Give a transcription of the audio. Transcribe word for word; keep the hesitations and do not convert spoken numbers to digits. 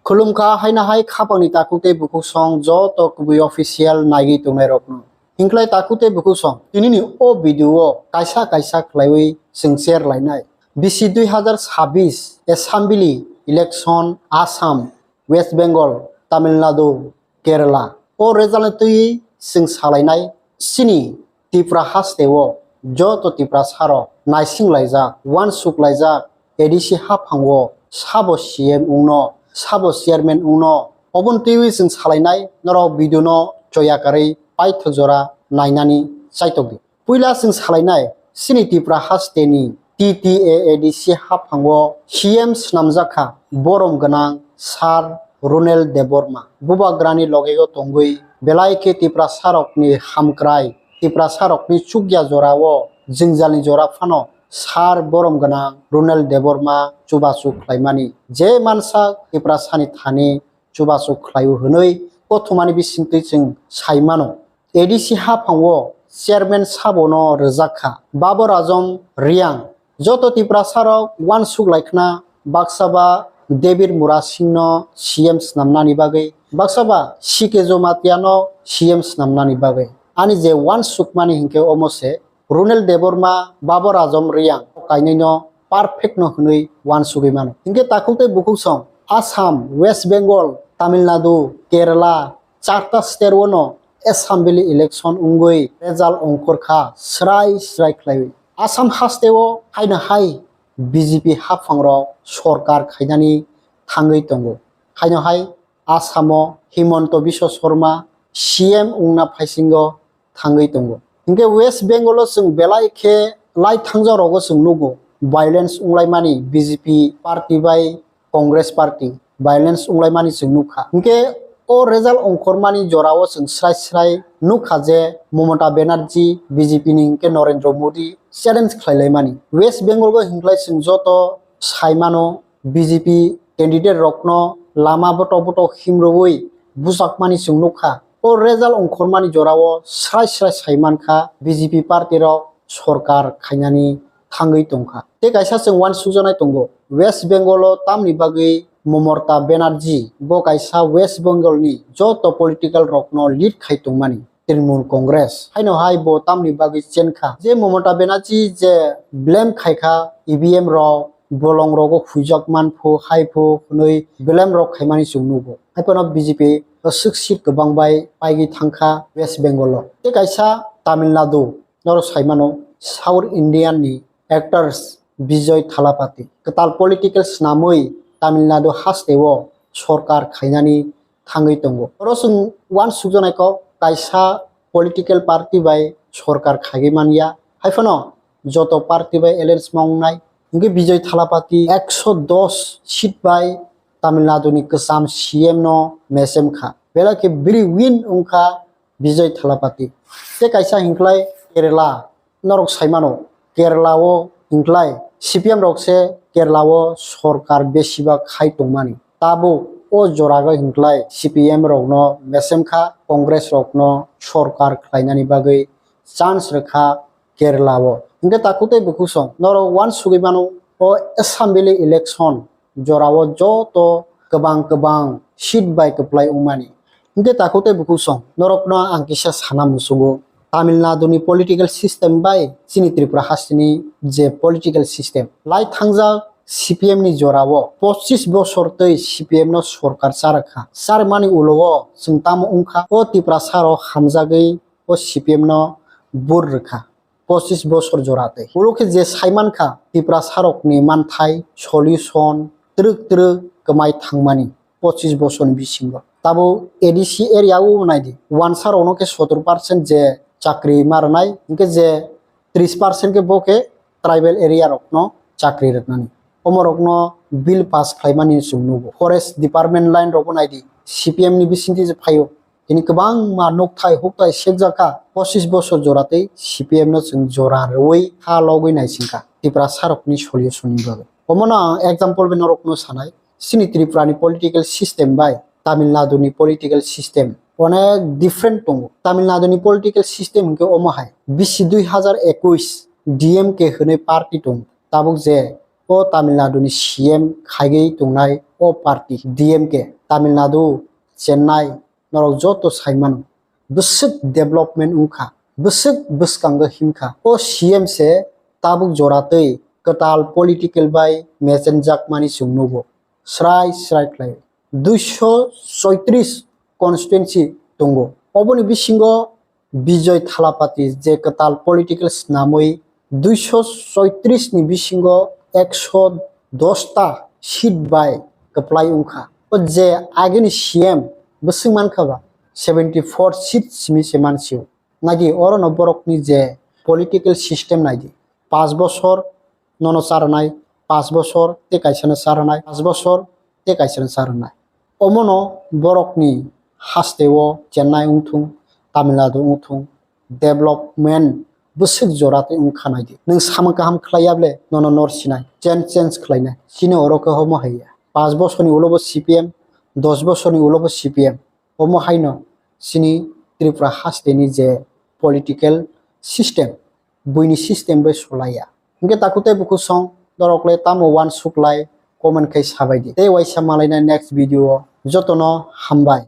Khulumkha haino hai khapangni takhuk tei bukhuk song joto kubui official naigwi tongnairokno. Hinklai takhuk tei bukhuk song, tinini o video o kaisa kaisa khlaiwi chwng share lainai. Bisi dui hazar sabis Assembly election Assam, West Bengal, Tamil Nadu, Kerala. O result ni twi chwng salainai chini Tripura hasteo joto Tiprasarok naisinglaijak, uansuk laijak, A D C haphango sabo C M wngno, sabo chairman wngno, oboni twiwi chwng salainai norok video no choya karwi paitho jora nainani chaitokdi. Puila chwng salainai chini Tripura hasteni T T A A D C haphango C M swnamjakha borom gwnang Sir Runel Debbarma. Bubagrani logeo tongwi belai khe Tiprasarokni hamkrai, Tiprasarokni chukya jorao jwngjalni jora phano Sir borom gwnang Runel Debbarma chubachu khlaimani. Je mansa Tiprasani thani chubachu khlaio hwnwi kothomani bisingtwi chwng sai mano. A D C haphango chairman sabono rwjak kha Babur Azam Reang. Joto Tiprasarok uansuk laikhna baksa ba David Murasingno C M swnamnani bagwi, baksa ba C K Jamatia no C M swnamnani bagwi. Ani je uansukmani hinkhe omo se Runel Debbarma, Babur Azam Reang kainwino perfect no hwnwi uansugwi mano. Hinkhe takhuk tei bukhuk song Assam, West Bengal, Tamil Nadu, Kerala, charta state o no assembly election wngwi result ongkhorkha srai srai khlaiwi. Assam hasteo haino hai B J P haphangrok sorkar khainani thangwi tongo. Haino hai Assamo Himanta Biswa Sarma C M wngna phaisingo thangwi tongo. Hinkhe West Bengal o chwng belai khe lai thangjak rogo chwng nugo violence wnglaimani B J P party bai Congress party violence wnglaimani chwng nukha. Hinkhe o result ongkhormani jorao chwng srai srai nukha je Mamata Banerjee B J P ni hinkhe Narendra Modi challenge khlailaimani. West Bengal o hinklai chwng joto saimano B J P candidate rokno lama botok botok himrwi bujakmani chwng nukha. O result ongkhormani jorao srai srai saimankha B J P party rok sorkar khainani thangwi tongkha. Tei kaisa chwng uansukjaknai tongo, West Bengal o tamni bagwi Mamata Banerjee bo kaisa West Bengal ni joto political rokno lead khai tongmani. Trinamool Congress. Haino hai bo tamni bagwi chenkha je Mamata Banerjee je blame khaikha E V M rok, bolong rogo huijak manphu, haiphu hwnwi blame rok khaimani chwng nugo. Haiphano B J P o swk seat kwbang bai paigwi thangkha West Bengal o. Tei kaisa Tamil Nadu, norok saimano South Indian ni actors Vijay Thalapathy kwtal political swnamwi Tamil Nadu hasteo sorkar khainani thangwi tongo. Oro chwng uansukjaknai kok kaisa political party bai sorkar khaiwi manya, haiphano joto party bai alliance ma wngnai. Hinkhe Vijay Thalapathy ekso dos seat bai Tamil Nadu ni kwcham C M no mesemkha. Belai khe biri win wngkha Vijay Thalapathy. Tei kaisa hinklai Kerala, norok saimano Kerala o hinklai C P M rok se Kerala o sorkar besibak khai tongmani. Tabuk o jorago hinklai C P M rokno mesemkha, Congress rokno sorkar khlainani bagwi chance rwkha Kerala o. Hinkhe takhuk tei bukhuk song norok uansugwi mano o assembly election jorao joto kwbang kwbang seat bai kwplai wngmani. Hinkhe takhuk tei bukhuk song norokno ang kisa sana muchungo, Tamil Nadu ni political system bai chini Tripura hasteni je political system lai thangjak C P M ni jorao pochis bosor tei C P M no sorkar charwkha. Charwmani ulo o chwng tamo wngkha, o Tiprasa rok hamjagwi o C P M no vote rwkha. Pochis bosor jora tei. Ulo khe je saimankha Tiprasa rokni manthai solution twrwk twrwk kwmai thangmani pochis bosorni bisingo. Tabuk A D C area o naidi, wansa rokno khe sotor percent je chakri ma rwnai, hinkhe je tris percent khe bo khe tribal area rokno chakri rwnani. Omorokno bill pass khlaimani chwng nugo. Forest department line rokbo naidi, C P M ni bisingtwi je phaio. Tini kwbangma nukthai hukthai sekjakha, pochis bosor jora tei C P M no chwng jora rwui ha logwi naisingkha Tiprasa rokni solution ni bagwi. Omono ang example bai norokno sanai, chini Tripura ni political system bai Tamil Nadu ni political system onek different tongo. Tamil Nadu ni political system hinkhe omo hai, bisi dui hazar ekush D M K hwnwi party tongo. Tabuk je o Tamil Nadu ni C M khaigwi tongnai, O party D M K, Tamil Nadu, Chennai, norok joto saimano. Bwswk development wngkha, bwswk bwskango himkha. O C M se tabuk joratwi kwtal political bai mechenjakmani chwng nugo. Srai srai khlai. Duiso soitris constituency tongo. Oboni bisingo Bijoy Thalapati je kwtal political snamwi duiso soitris ni bisingo ekso dos ta seat bai kwplai wngkha. O je agini C M bwswk mankha ba seventy four seat simi se mansio. Naidi orono borokni je political system naidi. Panch bosor nono charwnai, panch bosor tei kaisano charwnai, panch bosor tei kaisano charwnai. Omono borokni hasteo Chennai wngthung, Tamil Nadu wngthung, development bwswk jora tei wngkha naidi. Nwng samung kaham khlai yable nono nor sinai, change, change khlainai. Chini oro khe omo haiya. Panch bosorni ulo bo C P M, dos bosorni ulo bo C P M. Omo haino chini Tripura hasteni je political system, buini system bai solaiya. Hingke takhuk tei bukhuk song norok le tamo uansuk lai comment khai sabai di. Tei waisa malaina next video o jotono hambai.